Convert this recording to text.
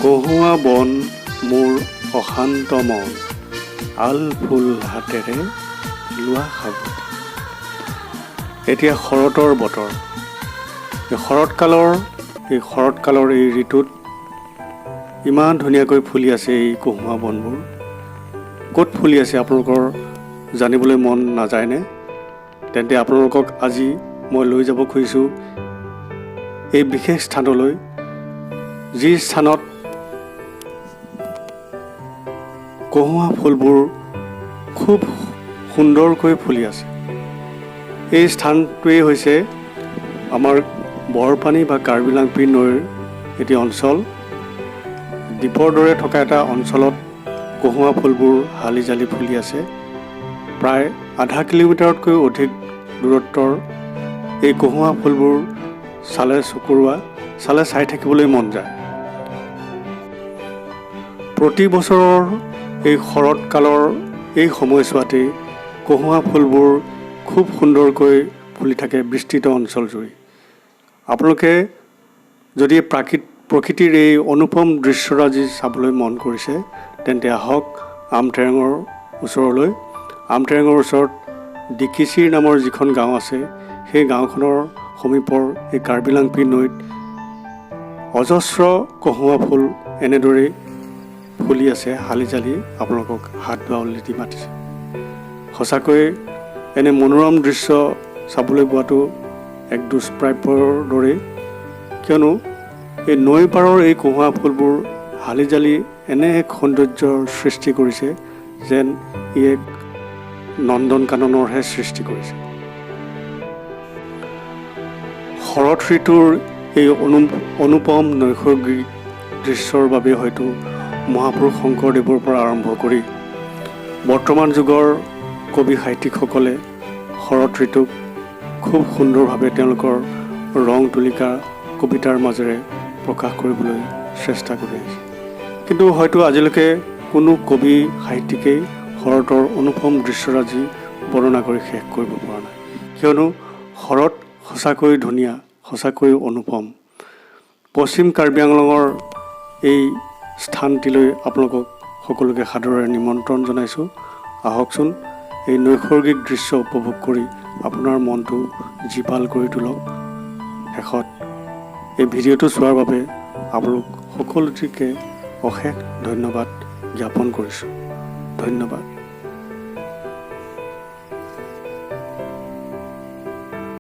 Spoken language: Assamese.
কহুৱা বন মোৰ অশান্ত মন, আল ফুল হাতেৰে লোৱা সাৱটি। এতিয়া শৰতৰ বতৰ। এই শৰৎকালৰ এই ঋতুত ইমান ধুনীয়াকৈ ফুলি আছে এই কহুৱা বনবোৰ। ক'ত ফুলি আছে, আপোনালোকৰ জানিবলৈ মন নাযায়নে? তেন্তে আপোনালোকক আজি মই লৈ যাব খুজিছোঁ এই বিশেষ স্থানলৈ, যি স্থানত কহুৱা ফুলবোৰ খুব সুন্দৰকৈ ফুলি আছে। এই স্থানটোৱেই হৈছে আমাৰ বৰপানী বা কাৰ্বি লাংপি নৈৰ এটি অঞ্চল। দ্বীপৰ দৰে থকা এটা অঞ্চলত কহুৱা ফুলবোৰ হালি জালি ফুলি আছে। প্ৰায় আধা কিলোমিটাৰতকৈ অধিক দূৰত্বৰ এই কহুৱা ফুলবোৰ চালে চকুৰোৱা, চালে চাই থাকিবলৈ মন যায়। প্ৰতি বছৰৰ এই শৰৎকালৰ এই সময়ছোৱাতেই কহুৱা ফুলবোৰ খুব সুন্দৰকৈ ফুলি থাকে বিস্তৃত অঞ্চলজুৰি। আপোনালোকে যদি প্ৰকৃতিৰ এই অনুপম দৃশ্যৰাজি চাবলৈ মন কৰিছে, তেন্তে আহক আমটেৰেঙৰ ওচৰলৈ। আমটেৰেঙৰ ওচৰত ডিকিচিৰ নামৰ যিখন গাঁও আছে, সেই গাঁওখনৰ সমীপৰ এই কাৰ্বি লাংপি নৈত অজস্ৰ কহুৱা ফুল এনেদৰেই ফুলি আছে হালি জালি, আপোনালোকক হাত বাউলি দি মাতিছে। সঁচাকৈয়ে এনে মনোৰম দৃশ্য চাবলৈ পোৱাটো এক দুষ্প্ৰাপ্যৰ দৰেই, কিয়নো এই নৈ পাৰৰ এই কহুৱা ফুলবোৰ হালি জালি এনে এক সৌন্দৰ্যৰ সৃষ্টি কৰিছে, যেন ই এক নন্দন কাননৰহে সৃষ্টি কৰিছে। শৰৎ ঋতুৰ এই অনুপম নৈসৰ্গিক দৃশ্যৰ বাবে হয়তো মহাপুৰুষ শংকৰদেৱৰ পৰা আৰম্ভ কৰি বৰ্তমান যুগৰ কবি সাহিত্যিকসকলে শৰৎ ঋতুক খুব সুন্দৰভাৱে তেওঁলোকৰ ৰং তুলিকা কবিতাৰ মাজেৰে প্ৰকাশ কৰিবলৈ চেষ্টা কৰি আহিছে। কিন্তু হয়তো আজিলৈকে কোনো কবি সাহিত্যিকেই শৰতৰ অনুপম দৃশ্যৰাজি বৰ্ণনা কৰি শেষ কৰিব পৰা নাই, কিয়নো শৰৎ সঁচাকৈ ধুনীয়া, সঁচাকৈ অনুপম। পশ্চিম কাৰ্বি আংলঙৰ এই স্থানটিলৈ আপোনালোকক সকলোকে সাদৰেৰে নিমন্ত্ৰণ জনাইছোঁ। আহকচোন, এই নৈসৰ্গিক দৃশ্য উপভোগ কৰি আপোনাৰ মনটো জীপাল কৰি তোলক। শেষত এই ভিডিঅ'টো চোৱাৰ বাবে আপোনালোক সকলোটিকে অশেষ ধন্যবাদ জ্ঞাপন কৰিছোঁ। ধন্যবাদ।